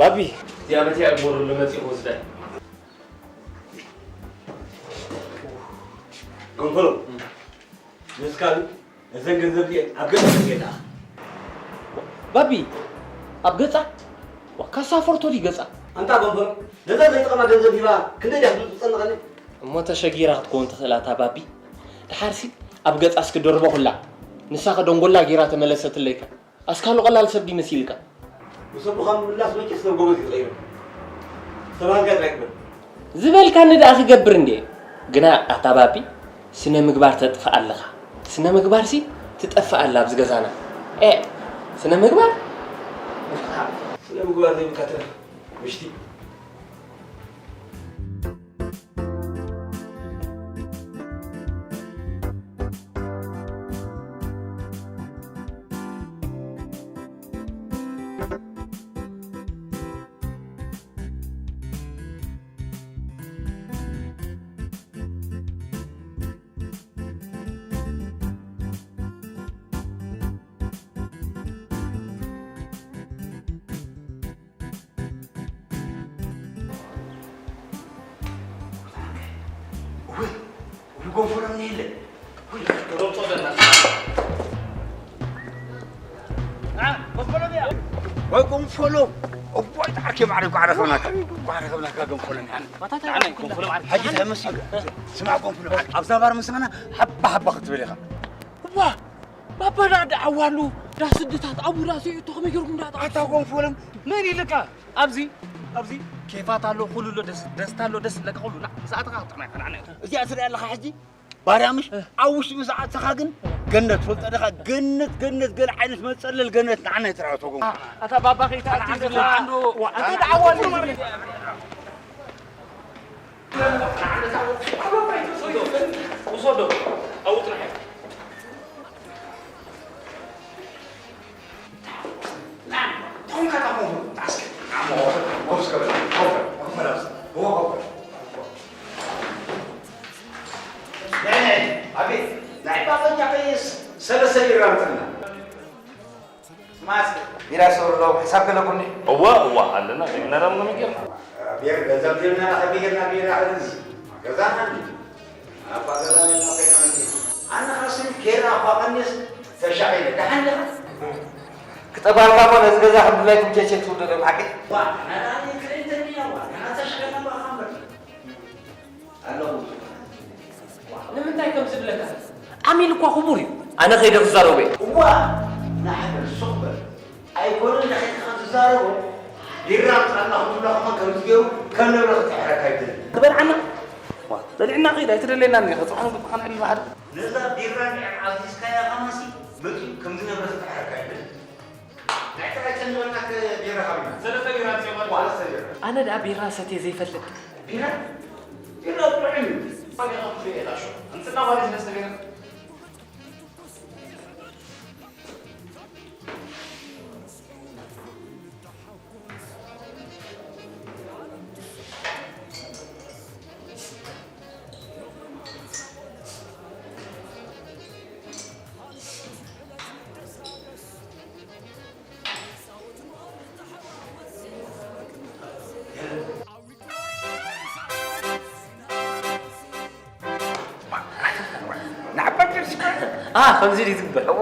ኣቢ፣ እዚኣ በቲኣ ግበረሉ መፂኡ ክወስዳ። ኣንኮሎ፣ ንስካ ግን እዘን ገንዘብ እዚኤን ኣብ ገዛ ተገዳ። ባቢ፣ ኣብ ገጻ? ዋ፣ ካሳ ፎርቶ ድዩ ገጻ? ኣንታ ጎንፈሎ፣ ነዛ ዘይጠቕማ ገንዘብ ሂባ ክንደይ ድያ ክትብል ትጨንቐኒ? እሞ ተሸጊራ ክትከውን ትኽእል ኣታ ባቢ። ደሓርሲ ኣብ ገጻ እስኪ ደርበኹላ። ንሳ ከ ደንጎላ ጌራ ተመለሰትለይካ። ኣስካሉ ቀላል ሰብ ድዩ መሲልካ? ንሰብኻ ምምላስ መቸስ ናብ ጎበዝ እዩ ዝቕይሮ። ተባህልካ ጥራይ ግበር። ዝበልካኒ ደኣ ክገብር እንድየ። ግና ኣታ ባቢ፣ ስነ ምግባር ተጥፍእ ኣለኻ። ስነ ምግባርሲ ትጠፍእ ኣላ ኣብዚ ገዛና። ኤ፣ ስነ ምግባር? ስነ ምግባር ዘይብልካ ትረፍ። ምሽቲ። ወይ፣ ወይ፣ ጎንፎሎም የለ። ወይ፣ ጎንፎሎም የለ። አ፣ ጎንፎሎም የለ። ወይ፣ ጎንፎሎም። እዋይ፣ ጣዕኪ ማዕረ፣ ጓዕረ ከብናካ። ጓዕረ ከብናካ፣ ጎንፎሎም ያለ። ኣታ፣ ኣታ፣ ኣነ፣ ጎንፎሎም ዓርኪ። ሕጂ ተመስል። ስማዕ፣ ጎንፎሎም ዓርኪ። ኣብዛ ባር ምሳና ሓባ ሓባ ክትብል ኢኻ። እዋ፣ ባባ ዳ ደዓዋ ኣሎ፣ ዳ ስድታት፣ ኣብኡ ዳ ስዒቱ፣ ከመይ ገይርኩም ዳ ኣታ፣ ጎንፎሎም። መን ኢልካ? ኣብዚ፣ ኣብዚ ኬፋት ኣሎ፣ ኩሉ ኣሎ፣ ደስ-፣ ደስታ ኣሎ፣ ደስ ዝብለካ ኩሉ። ና፣ ምስ ኣተኻ ክትጥዕማ ኢኻ፣ ንዓና ኢኻ። እዚኣ ትሪኣ ኣለኻ ሕጂ? ባርያ ምሽ? እ። ኣብ ውሽጢ ምስ ኣተኻ ግን ገነት ትፈልጦ ዲኻ? ገነት፣ ገነት፣ ገለ ዓይነት መጸለል ገነት ንዓና እዩ ትርኣዮ፣ ተጎም። ኣ-፣ ኣታ ባባ ከይትኣቱ እዩ ዝብል። ኣንዶ፣ ዋ፣ ኣታ ደዓዋ ኣሎ እዩ ዝብል። ውሰዶ፣ ኣብኡ ጥራሕ እዩ። ናይ፣ ናይ፣ ኣቤት፣ ናይ ባፈኛ ቀይስ ሰለስተ ቢራ ኣምጥልና። ማስ ቢራ ሰውርዶ፣ ሕሳብ ከለኩኒ? እወ፣ እወ፣ ኣለና፣ ጀሚርና ዳሞ ከመይ ጌርና? ቢር፣ ገንዘብ ጀሚርና፣ ከመይ ጌርና ቢራ ክንዚ? ገዛና እንዲ? ኣባ ገዛ ናይ ናፈና እንዲ? ኣነ ኻስን ኬራ ኣባ ቀኒስ ተሻቒለ፣ ደሓን ዲኻ? ክጠባልካ እኮ ነዚ ገዛ ከም ድላይኩም ቸቸ ትውደዶ፣ ብሓቂ? ዋ፣ ናና ክልእንተኒ እያ፣ ዋ፣ ናና ተሻቒለ እባ ኻምበር። ኣለኹ። ንምንታይ ከም ዝብለካ? ኣሚን እኳ ክቡር እዩ። ኣነ ከይደ ክዛረቦ እየ። እዋ፣ ናሕበር ሱቕ በል። ኣይኮነን ንኺድካ ክትዛረቦ፣ ቢራ ኣምፅኣልና ክትብሎ ከማን ከምዚ ገይሩ ከም ንብረት ክጥሕረካ ይደሊ። ትበልዓና? ዋ፣ በሊዕና ኺድ፣ ኣይትደልየናን ኢኻ። ፅባሕ ንግዲ ኸነዕልል ብሓደ። ነዛ ቢራ እንድሕር ኣዚዝካያ ከማሲ መፂኡ ከምዚ ንብረት ክጥሕረካ ይደሊ። ናይ ጥራይ ጨንበናት ቢራ ሃብና። ሰለስተ ቢራ ኣምፅኦ ማለት። ሰለስተ ቢራ። ኣነ ደኣ ቢራ ሰትየ ዘይፈልጥ። ቢራ? ቢራ ጥዑም እዩ። ኣነ ካብ ፍሬ የላሾ። ኣምፅና ማለት ሰለስተ ቢራ። ንዓባይ ጀርሲ አ፣ ከምዚ ድዩ ዝግበር? እዎ።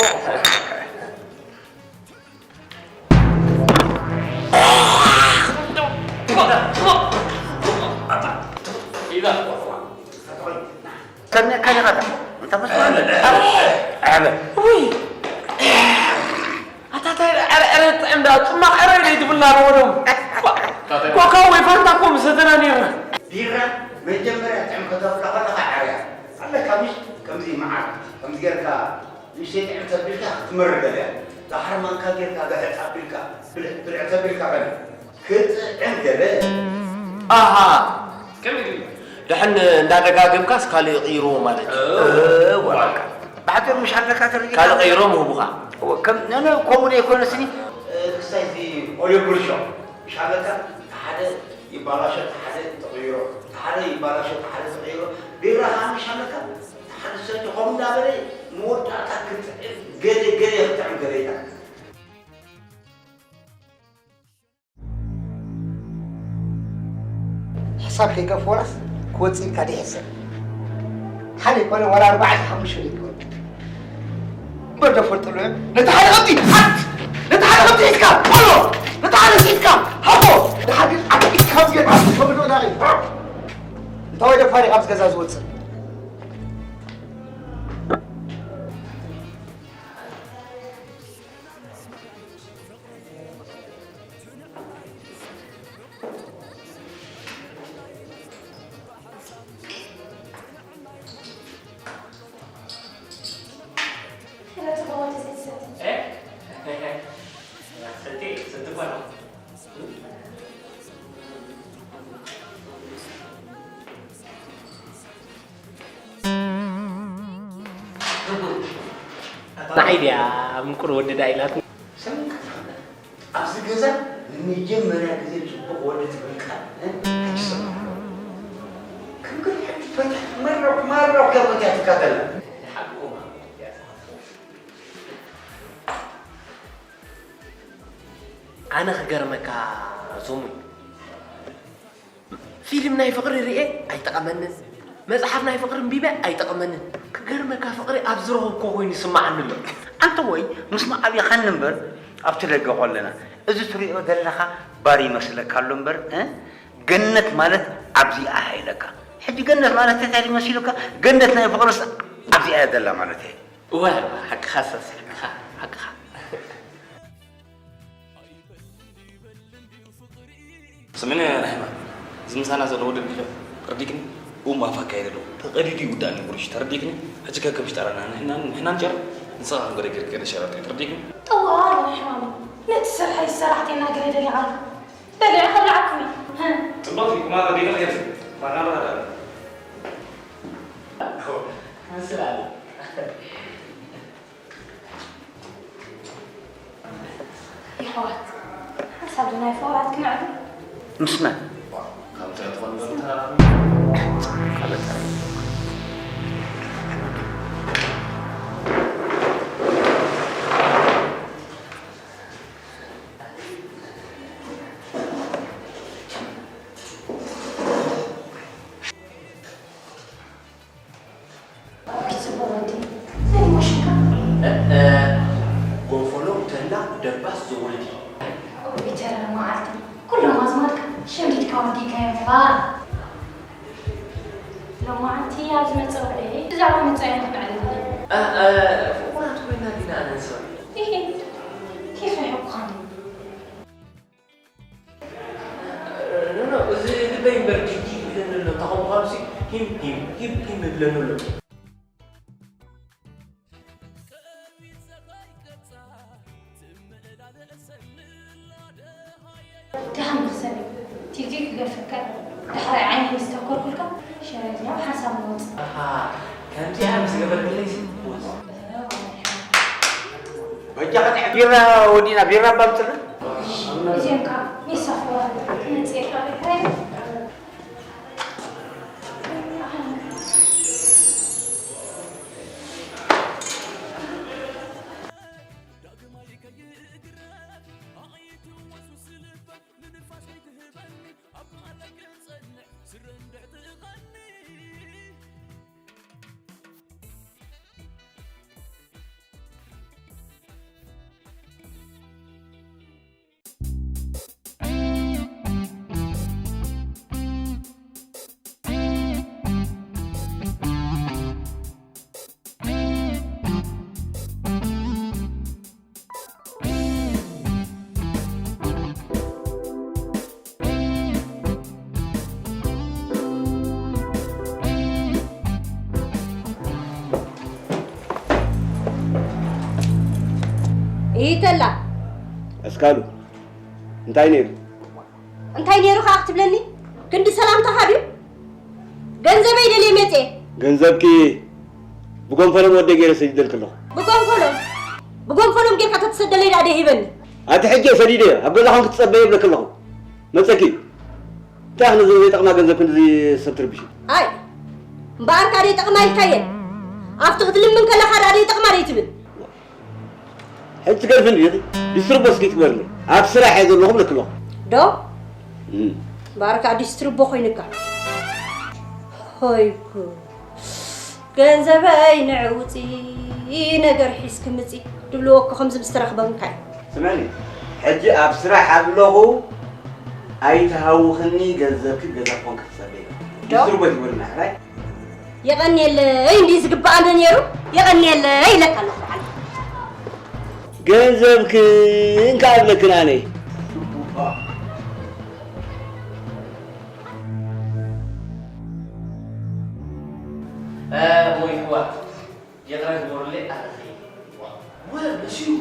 ከመይ፣ ከመይ ኸታ? እንተ መስሎ ኣለ። ኣለ። ውይ። ኣታ ታይ፣ ኧረ፣ ኧረ፣ ጥዕም ዳ፣ ጽማቕ፣ ኧረ፣ ኢለ ትብልና ዶ ወደም። ኮካ ወይ ፋንታ እኮ ምሰተና ነይርና። ቢራ መጀመርያ ጥዕም ከተብላ ከለኻ ዓርያ ኣለካ፣ ምሽ? ከምዚ መዓር፣ ከምዚ ጌርካ ንእሽተይ ጥዕም ተቢልካ ክትመርር ገለ እያ። ደሓር ማንካ ጌርካ ግሕጥ ኣቢልካ፣ ብልዕ፣ ብልዕ ተቢልካ ገለ ክጥዕም ገለ። ኣሃ። ከመይ ድዩ? ደሕን እንዳደጋገምካስ ካልእ ይቕይርዎ ማለት እዩ። እ፣ እ፣ ወላካ። ብሓጺሩ ምሽ ኣለካ ተረዲእካ? ካልእ ቀይሮ ምሁቡኻ። እወ፣ ከም፣ ነ፣ ነ፣ ከምኡ ደይኮነስኒ፣ እ፣ ክሳይ እዚ ኦልዮ ብርሾ ምሽ ኣለካ፣ እቲ ሓደ ይባላሾ፣ እቲ ሓደ ተቐይሮ፣ እቲ ሓደ ይባላሾ፣ እቲ ሓደ ተቐይሮ። ቢራ ከዓ ምሽ ኣለካ፣ እቲ ሓደ ሰትዩ ከምኡ እንዳበለ መወዳእታ ክጥዕም፣ ገለ፣ ገለ ክጥዕም፣ ገለ ይጥዕም። ሕሳብ ከይገፈወናስ ክወፅእ ኢልካ ድሕሰብ። ሓደ ይኮነ ዋላ ኣርባዕተ ሓሙሽተ ይኮነ። እምበር ዶ ፈልጥሉ እዮም? ነቲ ሓደ ከብቲ ሃት! ነቲ ሓደ ከብቲ ሒዝካ በሎ! ነቲ ሓደ ስሒትካ ሃቦ! ድሓር ግን ዓቂስካ ካብ ገዛ ትኸብዶ ዳቒ። እንታወይ ደፋሪ ካብዚ ገዛ ዝወፅእ? ንዓይ ድያ ምቁር ወዲ ዳ ኢላትኒ። ሰሚዕካ ትፈልጥ? ኣብዚ ገዛ ንመጀመርያ ግዜ ጽቡቕ ወዲ ትብል ቃል፣ እ? ኣይሰማዕኩ። ከም ግን ሕጂ ፈትሕ መረቕ መረቕ ከም እንታይ ትካተል? ሓቁ ማለት እያ። ኣነ ክገርመካ ዞሙይ፣ ፊልም ናይ ፍቕሪ ርእየ ኣይጠቐመንን፣ መጽሓፍ ናይ ፍቕሪ ኣንቢበ ኣይጠቐመንን። ክገርመካ ፍቕሪ ኣብ ዝረኸብኮ ኮይኑ ይስምዓኒ ኣሎ። ኣንተ ወይ ምስ መዓብኻ እምበር ኣብቲ ደገ ከለና እዚ ትሪኦ ዘለኻ ባር ይመስለካ ኣሎ እምበር፣ እ? ገነት ማለት ኣብዚኣ ኢለካ። ሕጂ ገነት ማለት እንታይ መሲሉካ? ገነት ናይ ፍቕርስ ኣብዚኣ እያ ዘላ ማለት እየ። እወ፣ ሓቅኻ ሰስ፣ ሓቅኻ፣ ሓቅኻ። ስምዒኒ ራሂማ፣ እዚ ምሳና ዘሎ ወዲ ዲኸ ተረዲእክኒ? እው ማፋ ካይደ ኣለኹ። ተቐዲዱ ይውዳእኒ ብሩሽ፣ ተረዲእክኒ? ሕጂ ከከም ሽጣራና ንሕና፣ ንሕና ንጨር፣ ንስኻ ከም ገለ ገይርካ ገለ ሸራርቶ፣ ተረዲእክኒ? ጠዋል ራሂማ፣ ነቲ ስርሐይ ሰራሕተይና ገለ ደሊኻ። በልዕ ከብልዓኩም እዩ። ጽቡቕ እዩ፣ ማታ ዲና ጌርሲ፣ ማና ማታ ዳለ። ትመስል ኣለ። ይሕዋት፣ ሓንሳብ ዶ ናይ ፍቑራት ክነዕልል? ምስ መን? ኦይ፣ ጽቡቕ ወዲ። መን እሞ ሽምካ? እ፣ እ፣ ጎንፈሎ ተላ ደባስ ዘወልዲ። ኦይ፣ ተላ መዓልቲ። ኩሎም ኣዝማድካ ሸሚትካ ወዲእካዮም እባ። ሎማዓንቲ ኣብ ዝመጽእ ወርሒ ብዛዕባ መጻኢና ክነዕልል። እ፣ እ፣ ፍቑራት ኮይና ዲና ኣነን ሰብኣይ? ኢሂ፣ ኬፍ ኣይሕኩኻን። ኖ፣ ኖ፣ እዚ ልበይ እምበር ጅግጅግ ይብለኒ ኣሎ። እንተ ከምኡ ኳኑሲ ሂም፣ ሂም፣ ሂም፣ ሂም ይብለኒ ኣሎ። ደሓን ክሰብ እዩ። ቲክቶክ ክገፍካ፣ ዳሕራይ ዓይኒ ምስ ተኮርኩልካ፣ ሸረኛ ሓሳብ መውጽእ። ኣሃ፣ ከምዚኣ ምስ ገበርክለይሲ፣ ወዝ። በጃኻ ንሕና ቢራ ወዲና፣ ቢራ እባ ኣምፅልና። እዚኦም ከዓ ሜሳ ፍረ ክመፅእ ይኽእል። ኢተላ። ኣስካሉ፣ እንታይ ነይሩ? እንታይ ነይሩ ከኣ ክትብለኒ? ክንዲ ሰላምታኻ ድዩ? ገንዘበይ ደልየ መጽየ። ገንዘብኪ ብጎንፈሎም ወደይ ገይረ ሰዲደልኪ ኣለኹ። ብጎንፈሎም? ብጎንፈሎም ጌርካ ተትሰደለይ ደኣ ደይ ሂበኒ። ኣቲ ሕጂ እየ ሰዲደዮ፣ ኣብ ገዛኹም ክትጸበዩ እብለኪ ኣለኹ። መጸኪ። እንታይ ኢኺ ነዚ ዘይጠቕማ ገንዘብ ክንድዚ ሰብ ትርብሺ? ኣይ፣ እምበኣር ከኣ ደይ ጠቕማ ኢልካየን። ኣብቲ ክትልምን ከለኻ ደኣ ደይ ጠቕማ ደይ ትብል? ሕጂ ትገርፍኒ ዲኺ? ዲስትርቦስ ዲትግበርኒ? ኣብ ስራሕ እየ ዘለኹ እብለኪ ኣለኹ። ዶ? እም። ባርካ ኣዲስ ትርቦ ኮይንካ። ሆይኩ። ገንዘበይ ንዕውፂ ነገር ሒዝኪ ምፂ ድብልዎ እኮ ከምዚ ምስ ተራኽበንካ እዩ። ስምዕኒ፣ ሕጂ ኣብ ስራሕ ኣለኹ፣ ኣይትሃውኽኒ፣ ገንዘብኪ ገዛ ኮንካ ክሰደይ። ዶ? ዲስትርቦ ይትብልና፣ ሕራይ? የቐንየለይ እንዲ ዝግባኣኒ ነይሩ፣ የቐንየለይ ኢለካ ኣለኹ በዓል። ገንዘብክን ከኣ እብለክን ኣነ። እ፣ ሞይትዋ። ይቕረ ግበሩለይ፣ ኣነ ኸይደ። ዋ፣ ወ-፣ መሲሉ፣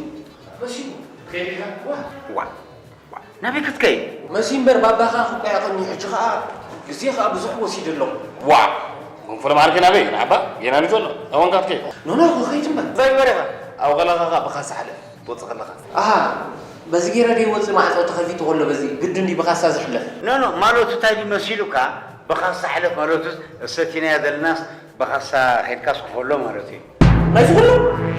መሲሉ። ክትከይድ ኢኻ? ዋ። ዋ፣ ዋ። ናበይ ክትከይድ? መሲ እምበር፣ ባባኻ ክቋየቐኒ፣ ሕጂ ኸኣ ግዜ ኸኣ ብዙሕ ወሲደ ኣለኹ። ዋ፣ መንፈሮ ማርኪ ናበይ? ንዓባ፣ ጌና ንዘሎ። ኣወንካ ክትከይድ? ኖ፣ ኖ፣ ክኸይድ እምበር። እንታይ ግበር ኢኻ? ኣብ ገላኻ ኸኣ ብኻሳ ሕለፍ፣ ትወጽእ ከለኻ። ኣሃ፣ በዚ ጌረ ደይ ወጽእ፣ ማዕጾ ተኸፊቱ ከሎ፣ በዚ ግድን ድዩ ብኻሳ ዝሕለፍ? ኖ፣ ኖ፣ ማለቱ እንታይ ድዩ መሲሉካ? ብኻሳ ሕለፍ ማለቱስ፣ እሰቲናዮ ዘለናስ ብኻሳ ኸይድካስ ክፈሎ ማለት እዩ። ናይዚ ኩሉ?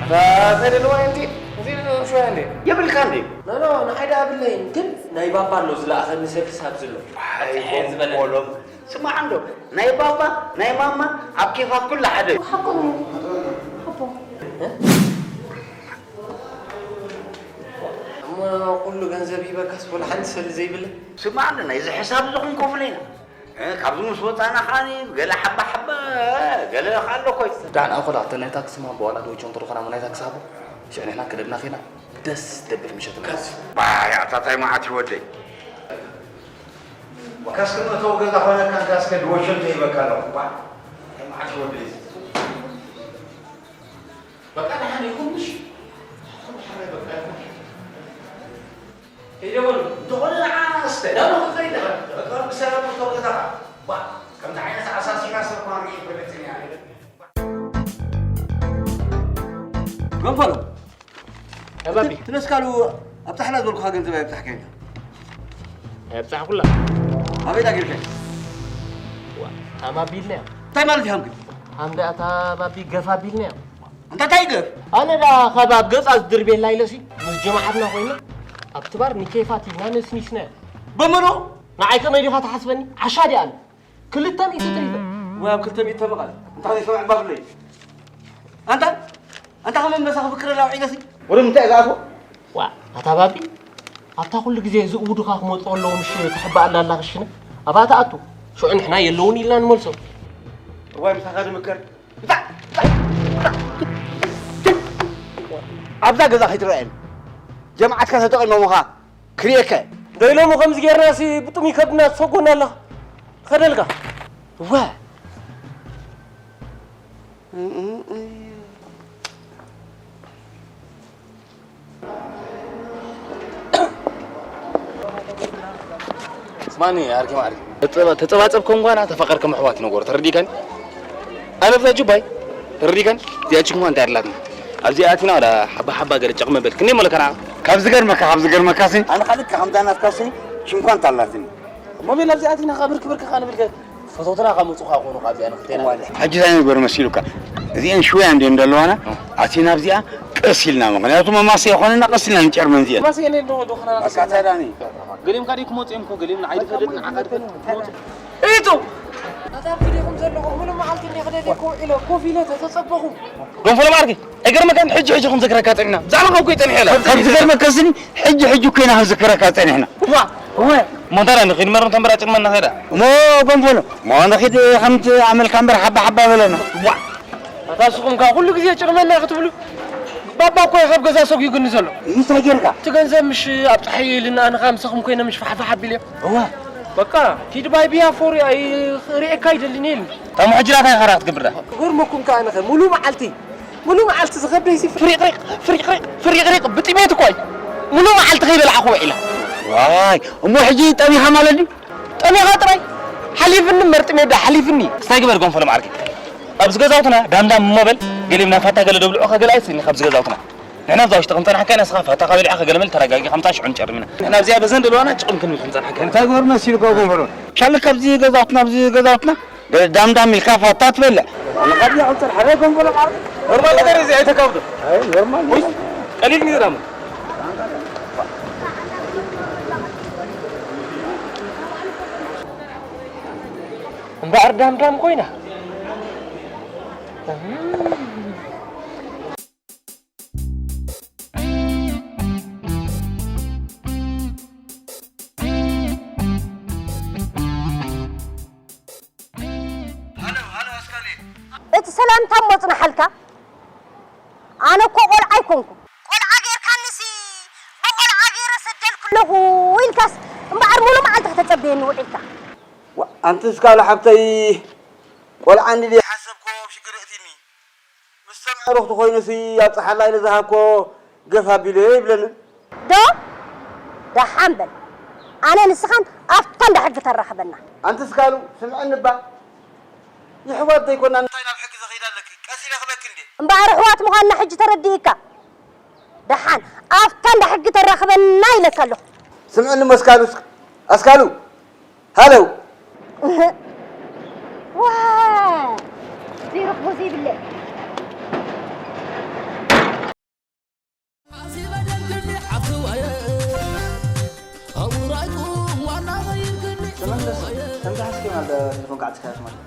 ኣታ እንታይ ደለዋ እንቲ? እዚ ሸያ እንዴ? የብልካ እንዴ? ኖ፣ ኖ፣ ንሓይ ደኣ ኣብለይን፣ ግን ናይ ባባ ኣሎ ዝለኣኸኒ ሰብ ክሳብ ዘሎ። ኣይ፣ ኣይ፣ ዝበለ። ቦምቦሎም። ስማዕ እንዶ፣ ናይ ባባ፣ ናይ ማማ፣ ኣብ ኬፋት ኩሉ ሓደ። ሓቁ ነው። ሓቦ። እ? እሞ ኩሉ ገንዘብ ሂበካስ ወላ ሓንቲ ሰሊ ዘይብለይ? ስማዕ እንዶ፣ ናይዚ ሕሳብ እዚ ክንከፍሎ ኢና። እ፣ ካብዚ ምስ ወጻና ከኣኒ ገለ ሓባ ሓባ ገለ ከኣ ኣሎ እኮ እዩ። ዳን ኣኾላ፣ እተን ናይ ታክሲ ማቦ ዋላ ዶ ጆን ተረኾና፣ ናይ ታክሲ ሃቦ። ሽዑ ንሕና ክደድና ኸይና ደስ ደብል ምሸት ማለት። ባይ፣ ኣታ ታይ መዓት እዩ ወደይ። ካስክ መእተዊ ገዛ ኾነካ፣ ካስክ ድወሾ እንተይበካ ኣለኹ። ባይ፣ ታይ መዓት እዩ ወደይ። በቃ ደሓን ይኹን ምሽ? ይኹን ደሓን በቃ ይኹን። ከይደ በሉ። እንተኾነ ንዓ ኣስተ። ናብ ሩቕ ከይደ። በቃ ብሰላም እቶ ገዛኻ። ባ፣ ከምዚ ዓይነት ኣሳሲና ሰብ ማን ይፈልጥን እያ። ገንፈሎ። ኣባቢ። ትነስካሉ ኣብጻሕላ ዝበልኩኻ ገንዘብ ኣይብጻሕካዮ። ኣይብጻሕኩላ። ኣበይ ዳጊርካ? ዋ፣ ኣማቢልና። እንታይ ማለት እዩ ሃምግን? ኣንዳ ኣታ ባቢ ገፋ ቢልና። ኣንታ እንታይ ይገብ? ኣነ ደኣ ካብ ኣብ ገጻ ዝድርቤላ ኢለሲ ምስ ጀማዓትና ኮይና ኣብቲ ባር ንኬፋት ኢልና ነስኒስና። በመኖ? ንዓይ ከመይ ዲኻ ትሓስበኒ? ዓሻ ድየ ኣነ? ክልተ ሚእቲ ትሪፈ። ወይ ኣብ ክልተ ሚእቲ ተመቓል። እንታይ ዘይሰምዕ ባብለይ? ኣንታ? ኣንታ ከመይ መሳ ክፍክረላ ውዒለሲ? ወደ ምንታይ ዝኣትዎ? ዋ፣ ኣታ ባቢ፣ ኣብታ ኩሉ ግዜ ዝእውዱኻ ክመጹ ኣለዉ ምሽ ትሕባእ ኣላ ኣላ ክሽነ? ኣብኣ ትኣቱ። ሽዑ ንሕና የለውን ኢልና ንመልሶ። እዋይ ምሳኻ ድምከር። ኣብዛ ገዛ ከይትረኣየኒ። ጀምዓትካ ተጠቒሞምኻ ክርእየካ እየ። ደይ ሎሚ ከምዚ ጌርናሲ ብጥሙይ ከብድና ትሰጎና ኣለኻ። ኸደልካ። እወ። ስማኒ፣ ዓርኪ ማዕሪ። ተጸባ-፣ ተጸባጸብ ከም ጓና፣ ተፋቐር ከም ኣሕዋት ይነገሩ። ተረዲእካኒ? ኣነ ብዛ ጁባይ። ተረዲእካኒ? እዚኣ ችንኳ እንታይ ኣላትኒ? ኣብዚ ኣቲና ወላ ሓባ ሓባ ገለ ጨቕ መበል። ክንደይ መለከና? ካብ ዝገርመካ፣ ካብ ዝገርመካሲ፣ ኣነ ካልእ ከምዛ ናትካሲ ችንኳ እንታላትኒ። እሞ ቤላ ኣብዚ ኣቲና ካብ ብርክ ብርክ ኸኣ ንብል ገ-፣ ፈተውትና ካብ መጹኻ ኾኑ ካብዚኣ ንክልቴና። ዋለ። ሕጂ እንታይ ንግበር መሲሉካ? እዚአን ሽወያ እንድየን ዘለዋና፣ እ። ኣቲና ኣብዚኣ ቀስ ኢልና፣ ምኽንያቱ መማሰ ይኾነና፣ ቀስ ኢልና ንጨርመን እዚአን። መማሰ የለ ዶ፣ ዶ ኸና በቃ ታዲያ እኔ። ገሊኦም ካዲ ክመጹ እዮም እኮ፣ ገሊኦም ንዓይ ዝፈደድ ንዓኻ ዝፈደድ ክመጹ። እቱ! ኣታ ኣብ ዲኹም ዘለኹም፣ ሙሉ መዓልቲ እንደ ክደሊ እኮ ኢለ ኮፍ ኢለ ተተጸበኹ። ገንፎሎም ዓርኪ፣ ኣይገርመካን? ሕጂ ሕጂ ክንዝክረካ ጸኒሕና። ብዛዕባኻ እኮ እዩ ጸኒሐ ኢለ። ከም ዝገርመካ ስኒ፣ ሕጂ ሕጂ እኮ ኢና ክንዝክረካ ጸኒሕና። እዋ! እወ። እሞ እንታይ ደኣ ንኺድ መርም ተንበራ ጭርመና ኸይዳ። እሞ ገንፎሎ፣ እሞ ንኺድ ከምቲ ኣመልካ እምበር ሓባ ሓባ በለና። እዋ! ኣታ ንስኹም ከኣ ኩሉ ግዜ ጭርመና ክትብሉ፣ ባባ እኮ እዩ ካብ ገዛ ሰጒጉኒ ዘሎ። እንታይ ጌርካ? እቲ ገንዘብ ምሽ ኣብ ጸሓይ ኢልና፣ ኣነ ከኣ ምሳኹም ኮይነ ምሽ ፋሕፋሕ ኣቢለ። እወ። በቃ፣ ኪድ ባይ ብያ ፎሪ፣ ኣይ፣ ክርእየካ ኣይደልን ኢልኒ። እታ ሙሕጅራት ኣይኻራ ክትገብር ደኣ። ክገርመኩም ከኣ ኣነ ከ፣ ሙሉ መዓልቲ፣ ሙሉ መዓልቲ ዝኸብደይሲ ፍሪቕሪቕ፣ ፍሪቕሪቕ፣ ፍሪቕሪቕ ብጥሜት እኮ እዩ። ሙሉ መዓልቲ ከይበላዕኹ ውዒለ። ዋይ፣ እሞ ሕጂ ጠሚኻ ማለት ድዩ? ጠሚኻ ጥራይ? ሓሊፍኒ እምበር ጥሜት ደኣ ሓሊፍኒ። እስታይ ግበር ጎንፎሎም ዓርኪ። ኣብዚ ገዛውትና ዳምዳም እሞ በል፣ ገሊኦም ናይ ፋታ ገለ ደብልዑኻ ገለ ኣይትስእኒ ካብዚ ገዛውትና። ንሕና ኣብዛ ውሽጢ ክንጸንሐካ ኢና፣ ንስኻ ፋታኻ በሊዕኻ ገለ መለ ተረጋጊኻ ምጻእ ሽዑ ንጨርም ኢና። ንሕና ኣብዚኣ በዘን ደለዋና ጭቕም ክንብል ክንጸንሐካ ኢና። እንታይ ግበር መሲልካ ጎንፎሎም? ሻለካ ኣብዚ ገዛውትና፣ ኣብዚ ገዛውትና ዳምዳም ኢልካ ፋታ ትበልዕ። ኣነ ካብ ዚኣ ቁጽር ሓደ ጎንፎሎ ዓርኪ። ኖርማል ነገር እዚ ኣይተካብዶ። ኣይ፣ ኖርማል። ወይ ቀሊል ነገር ኣሞ። እምበኣር ዳምዳም ኮይና። ሃሎ፣ ሃሎ፣ ኣስካሊ። እቲ ሰላምታ እሞ ጽናሓልካ። ኣነ እኮ ቆልዓ ኣይኮንኩ። ቆልዓ ጌርካንሲ ብቆልዓ ጌረ ሰደልኩ ኣለኹ ኢልካስ እምበኣር ሙሉ መዓልቲ ከተጸብየኒ ውዒልካ። ዋ፣ ኣንቲ ስካሉ ሓብተይ፣ ቆልዓ እንድየ ሓሰብኮ ኣብ ሽግር እቲኒ። ምስ ሰምዐ ሩኽቲ ኮይኑሲ ኣብጽሓላ ኢለ ዝሃብኮ ገፍ ኣቢሉ ይብለኒ። ዶ? ደሓን በል። ኣነ ንስኻን ኣብታ እንዳ ሕጊ ተራኽበና። ኣንቲ ስካሉ፣ ስምዕኒ እባ። ይሕዋት ዘይኮና እንታይ ናብ ሕጊ ዘኺዳ ኣለኪ? ቀስ ኢለ ክበኪ እንዴ? እምበኣር ኣሕዋት ምዃንና ሕጂ ተረዲእካ። ደሓን ኣብታ እንዳ ሕጊ ተራኽበና ኢለካ ኣለኹ። ስምዕኒ እሞ ኣስካሉ፣ ኣስካሉ፣ ሃለው። ዋ! ዘይረኽቦ ዘይብለ። ተመለስ። ከምዚ ሓስኪ ማለት ቴሌፎን ክዓጽካ ማለት።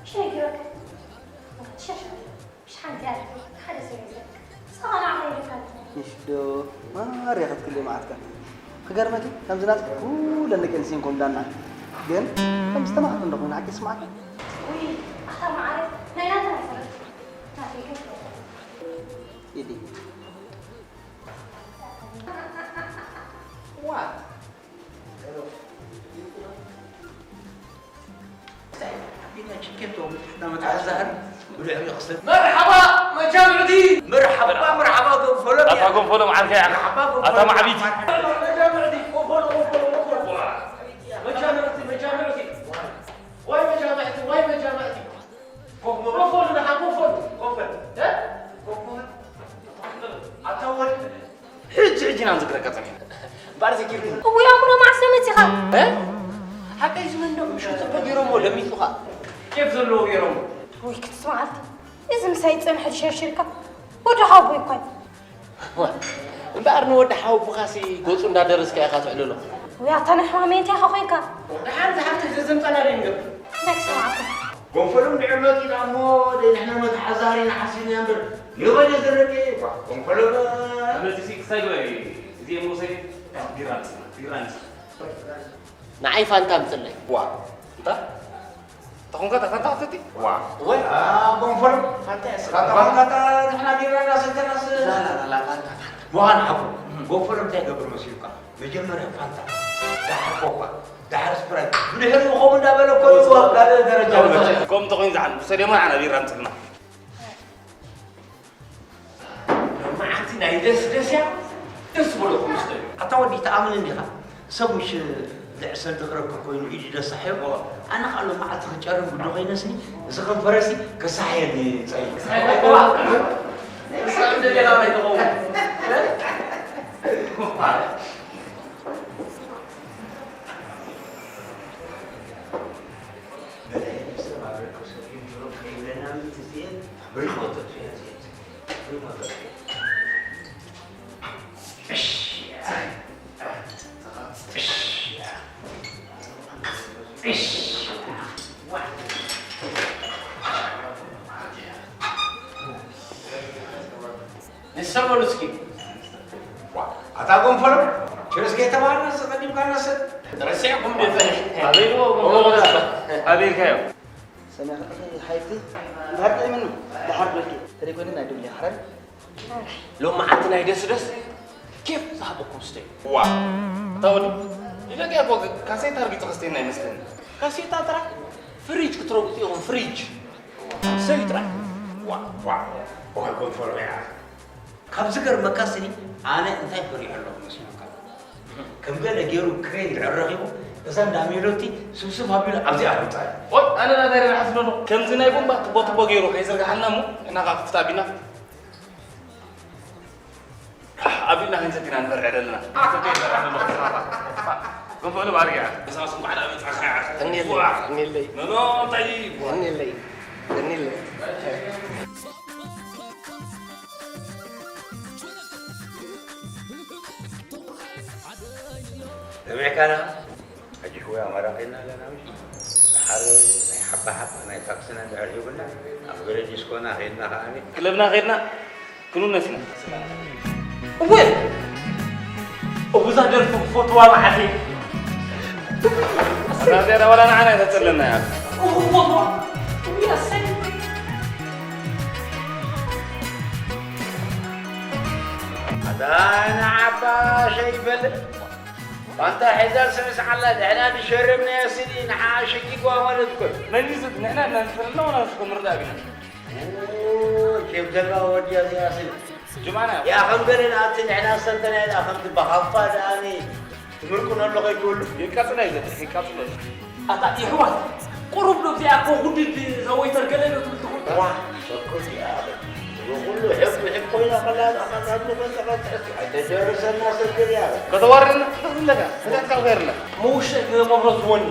ሽነጊረካ። ሸሽ። ሓንቲ ኣድጊ ሓደ ሰብ እዩ ዘለካ። ንስኻ ንዓኻ ኢልካ ኣለኻ። ይሽ ዶ ማርያ ክትክልእ መዓትካ። ክገርመኪ ከምዚ ናትኪ ኩለን ደቂ ኣንስትዮ እንኮን ዳና። ግን ከም ዝተማህሩ እንዶ ኮይና ሓቂ ስማዕካ። ውይ ኣታ መዓረ ናይ ናትና ይፈረድ። ናተይ ግን ኢዲ። What? መርሓባ መጃምዕቲ። መርሓባ፣ መርሓባ ጎንፈሎም። ኣታ ጎንፈሎም ዓርከይ፣ ኣታ መዓቢቲ። መርሓባ መጃምዕቲ። ጎንፈሎ፣ ጎንፈሎ፣ ጎንፈሎ። መጃምዕቲ፣ መጃምዕቲ። ዋይ መጃምዕቲ፣ ዋይ መጃምዕቲ። ጎንፈሎ፣ ጎንፈሎ፣ ንሓ፣ ጎንፈሎ፣ ጎንፈሎ። እ? ጎንፈሎ። ኣታ ወዲ። ሕጂ፣ ሕጂ ኢና ንዝክረካ ጸኒሕና። እምበኣር ዘኪርኩ። እውይ፣ ኣቡነ መዓስ መጺኻ? እ? ሓቀይ ዝመንዶ ምሽቱ ጽቡቅ ገይሮምዎ ለሚጹኻ። ኬፍ ዘለዎ ገይሮምዎ። ውይ፣ ክትስምዓልቲ። እዚ ምሳይ ዝጸንሐ ድሸርሽርካ። ወዲ ሓወቦይ እኳ እዩ። እምበኣር ንወዲ ሓወቦኻሲ ገጹ እንዳደረስካ ኢኻ ትዕልሎ። ውይ፣ ኣታ ናይ ሕማመይ እንታይ ኢኻ ኮይንካ? ደሓን ዝሓፍተይ ዘዘምጻና ደይ ንገብር። እንታይ ክሰምዓኩም? ጎንፈሎም ድዕመት ኢና እሞ ደይ ንሕና መተሓዛሪ ንሓሲብና እምበር ንበለ ዘለቀ ጓ ጎንፈሎም። መመልሲ ክሳይ ግበሪ። እዚ እሞ ሰይ ቢራ ንስና፣ ቢራ ንስና። ንዓይ ፋንታ ኣምጽለይ። ዋ፣ እንታ? ተኾንካ እታ ፋንታ ክትሰቲ? ዋ። ወይ፣ ኣ፣ ጎንፈሎም ፋንታ ያስ-፣ ፋንታ፣ ፋንታ፣ እታ ንሕና ቢራ እናሰተናስ። ላ፣ ላ፣ ላ፣ ላ፣ ፋንታ፣ ፋንታ። ምዃን ሓቁ። ጎንፈሎም እንታይ ይገብር መሲሉካ? መጀመርያ ፋንታ፣ ደሓር ኮካ፣ ደሓር ስፕራይት። ብድሕሪኡ ከምኡ እንዳበለ እኮ እዩ ኣብ ካልእ ደረጃ ዝበጽሕ። ከምኡ እንተኾይኑ ዝሓን፣ ብሰደማ ንዓና ቢራ ኣምጽልና። ሎማዓንቲ ናይ ደስ ደስ እያ፣ ደስ ዝበለኩም ስተዩ። ኣታ ወዲ ተኣምን እንዲኻ? ሰብ ምሽ ልዕሰል ዝቕረብካ ኮይኑ ኢዱ ደሳሕዮ። ኣነ ኸኣ ሎማዓንቲ ክጨርም ግዲ ኮይነስኒ፣ እዚ ከንፈረሲ ከሳሕየኒ ጸኒሑ። ንሰ በሉ እስኪ። ዋ፣ ኣታ ጎንፈሎ፣ ችርስ ከይተባህልና ዘቐዲምካና ሰብ። ረሲዕኩም ዶ ይፈልጥ? ኣበይዎ? ኣበይልካዮ? ሰሚዕካ ሓይቲ፣ እንድሕር ጥዒምኒ፣ ደሓር ብለኪ። ተደይኮይኒ ናይ ዱብሊ ሓረን። ሎሚ መዓልቲ ናይ ደስ ደስ፣ ኬፍ ዝሃበኩም ስተዩ። ዋ፣ ኣታ ወዲ፣ ይበቅያ እኮ ካሴታ ኣርጊጹ ከስተየና ይመስለኒ። ካሴታ ጥራሕ? ፍሪጅ ክትረግጡ ኢኹም፣ ፍሪጅ። ሰዩ ጥራሕ። ዋ፣ ዋ፣ ኦይ፣ ጎንፈሎ ያ። ካብ ዝገርመካ ስኒ፣ ኣነ እንታይ ፈሪሖ ኣለኹ መስለካ? ከም ገለ ገይሩ ክሬን ድሕር ረኺቡ፣ እዛ እንዳ ሜሎቲ ስብስብ ኣቢሉ ኣብዚኣ ከምጽኣ። ኦይ፣ ኣነ ናታይ ደኣ ሓስሎ ኣለኹ። ከምዚ ናይ ቡምባ ትቦ ትቦ ገይሩ ከይዝርግሓልና እሞ፣ ንሕና ከኣ ክፍት ኣቢልና። ኣቢልና ክንሰቲ ኢና ንፈርሕ ዘለና። ክንሰቲ ኢና ንፈርሕ ዘለና። ክንፈሉ ባርያ። እዛ ስም ባዕላ መጽሓ ሳያ። እኔለይ፣ ዋ። እኔለይ። ኖ፣ ኖ፣ እንታይ እዩ? እኔለይ፣ እኔለይ። ሰሚዕካና? ሕጂ ወይ ኣመራቂና ኣለና፣ ምሽ? ድሓር ናይ ሓባ ሓባ ናይ ታክስና እንድሕር ሂቡና፣ ኣብ ገለ ዲስኮና ኸይድና ኸዓ፣ ክለብና ኸይድና ክንውነስ ኢና። እወ! እዛ ደርፊ ክፈትዋ መዓት እየ። እዛ ዝያዳ ዋላ ንዓና እየ ተጸለና እያ። እወ! እወ! እሰይ! ኣታ ንዓባ ሸይበል። ኣንታ ሒዛ ስምስ ዓላ ንሕና ዝሸረብናያ ስኒ ንዓ ሸጊግዋ ማለት እኮ እዩ። መን እዩ ዝብ-፣ ንሕና እናንፈለና ወላ ንስኹም ርዳእ ቢና። ኦ፣ ኬፍ ዘለዋ ወዲያ እዚኣ ስኒ። ጅማና። ያ ከም ገለ ንኣቲ ንሕና ሰልጠና ኢና ከም ትበሃፋ ደኣኒ ትምርቁ ነሎ ከይትወሉ። ይቃጽሎ እዩ ዘጥሕ፣ ይቃጽሎ እዩ። ኣታ ይሕዋት፣ ቁሩብ ዶ እዚኣ እኮ ውድድ እዛ ወይተር ገለ ዶ ትብል ትኾን? ዋ፣ ሰኩት እያ። እዚ ኩሉ ሕብ ሕብ ኮይና ከላ፣ እዛ ኻታ ትኾን ተቐጥዕቲ። ኣይተደርሰና ሰግር እያ። ከተዋርድና ትኽእል ኣለካ። እንታይ ትካል ገይርና? መውሸ መብሮ ዝወኒ።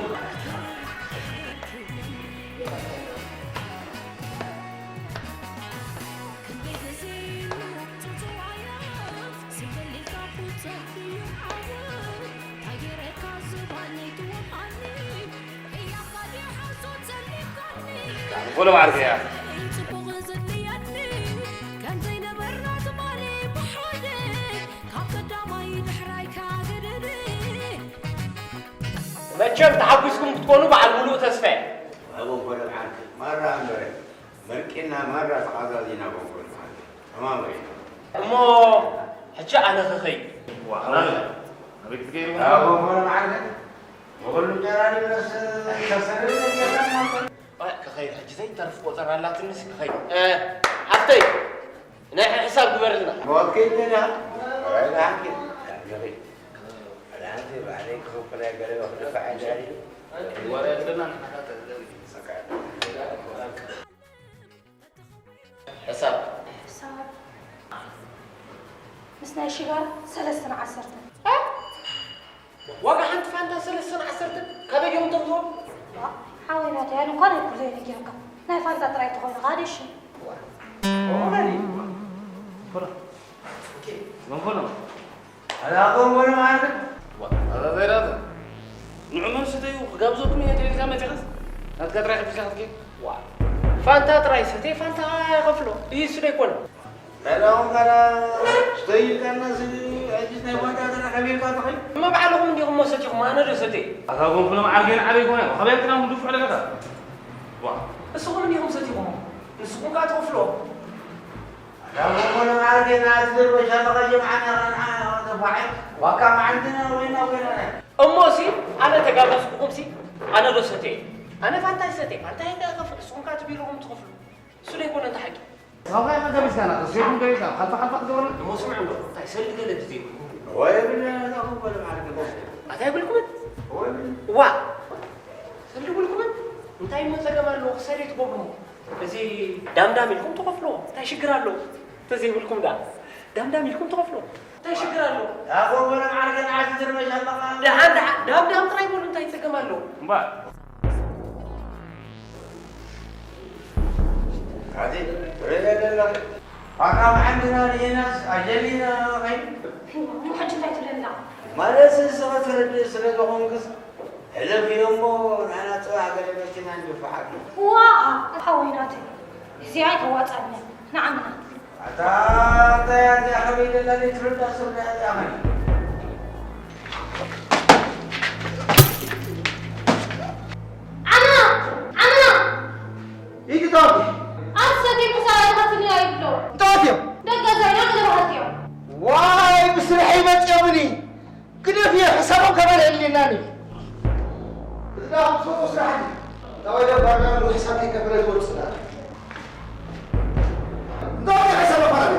ፎሎ ማዕርግ እያ። መቸም ተሓጒስኩም ክትኮኑ በዓል ሙሉእ ተስፋ እየ። ኣቦ ፎሎ ማዕርግ ማራ እምበረ መርቂና ማራ ተቓዛዚና ኣቦ ፎሎ ማዕርግ። ተማም ርኢና። እሞ ሕጂ ኣነ ክኸይድ። ዋ፣ ኣበይ ክትከይድ? ኣቦ ፎሎ ማዕርግ ንኹሉ ጨራሪብናስ ከሰርብ የለን። ኣይ፣ ክኸይድ ሕጂ ዘይተርፍ ቆጸራ ኣላትንስ ክኸይድ። እ፣ ሓፍተይ፣ ናይ ሕሳብ ግበርልና። ሞት ከይድ ደልያ? ኣይ፣ ደሓን ከይድ። ደሓን ከይድ። ደሓን ከይድ፣ ባዕለይ ክኸፍል ኣይገለበ ክድፋዕ ኣይደልዩ። ወረ ኣለና ንሓታ ተዘሪ። ሕሳብ። ሕሳብ። ምስ ናይ ሽጋራ ሰለስተን ዓሰርተን። እ? ዋጋ ሓንቲ ፋንታ ሰለስተን ዓሰርተን። ካበይ እዮም እቶም ዝህቡ? ዋ፣ ሓወይ ናተይ፣ ኣነ እኳ ናይ ኩሉ እየ ነጊረካ። ናይ ፋንታ ጥራይ ተኾይኑ ኸኣ ደሽ። ዋ። ኦረዲ። ፎሎ። ኦኬ። መንፈሎ። ኣላቆም ወለ ማለት። ዋ፣ ኣዛ ዘይራዘ። ንዑ መን ስተዩ ክጋብዘኩም እየ ተይልካ መጺኻስ? ናትካ ጥራይ ከፊልካ ክትከይድ? ዋ። ፋንታ ጥራይ ሰትየ ፋንታ ከፍሎ። እዩ እሱ ዶ ኣይኮነ? ኣላቆም ካላ ስተዩ ኢልካና ስ-፣ ሕጂ ናይ ፋንታ ጥራይ ከፊልካ ትኸይድ? እማ ባዕልኹም እንዲኹም እሞ ሰቲኹም፣ ኣነ ዶ ሰትየ? ኣታ ጎንፍሎም ዓርጌን ዓበይ ኮነ፣ ካበይ ኣምጥናም ድፉዕ ለለኻ? ዋ። እስኹም እንዲኹም ሰቲኹም፣ ንስኹም ከኣ ትኸፍሎ። እሞ ሲ ኣነ ተጋበዝኩኹም ሲ ኣነ ዶ ሰትየ? ኣነ ፋንታ ይሰትየ፣ ፋንታ ይከፍል፣ ንስኹም ከኣ እቲ ቢሮኹም ትኸፍሉ። እሱ ዶ ኣይኮነ እቲ ሓቂ? ሳብኻ ኢኻ ገቢዝካና፣ እሱ ይኹን ገቢዝካ፣ ሓልፋ ሓልፋ ክትገብረና? እሞ ስምዕ እንዶ፣ እንታይ ሰልዲ ገለ ድዘይብልኩም? ወይ ብለ፣ እዛ ኹን በለ በዓል ገለ። ኣታ ይብልኩምን? ወይ ብለ። ዋ! ሰልዲ ይብልኩምን? እንታይ እሞ ጸገም ኣለዎ? ክሰሪ ትገብሩ። እዚ ዳምዳም ኢልኩም ትኸፍልዎ፣ እንታይ ሽግር ኣለዎ? እንተዘይብልኩም ደኣ ዳምዳም ኢልኩም ትኸፍልዎ፣ እንታይ ሽግር ኣለዎ? ኣቦ ወረ መዓርገን ዓዲ ዝርበሽ ኣለኻ። ደሓን፣ ደሓን፣ ዳምዳም ጥራይ በሉ፣ እንታይ ጸገም ኣለዎ? እምበኣር። ዓዲ፣ ሬዳ ደላ። ኣታ መዓንድና ንኤናስ ኣጀሊና ኸይኑ። እሞ ሕጂ እንታይ ትብለና? ማለት ንስኻ ትርድእ ስለ ዝኾንክስ፣ ሕለፍ ኢሎሞ፣ ንሕና ጽባሕ ገለ መኪና ንድፍዓኪ። ዋእ፣ ሓወይ ናተይ፣ እዚኣ ኣይተዋጽኣንን፣ ንዓምና። ኣታ እንታይ እያ እዚኣ፣ ከመይ ደላ ዘይትርዳእ ስርዳእ እዚኣ ኸይ? ዓምና! ዓምና! ኢቲ ታውቂ? ኣብ ሰትዩ ምሳሌ ተኸትልኒ ኣይብሎ። እንታይ እዮም? ደገ ዛይና ገለ በሃልቲ እዮም። ዋይ፣ ብስርሐይ መጽኦምኒ። ግደፍዮ፣ ሕሳቦም ከበልዕልናኒ። እዛ ምስ ወጡ ስራሕ ድዩ? እታ ወደ ባርና ንሕሳብ ከይከፈለ ዝወጽእ ስራሕ። እንታይ ወደ ሕሳብ ኣፋላለ?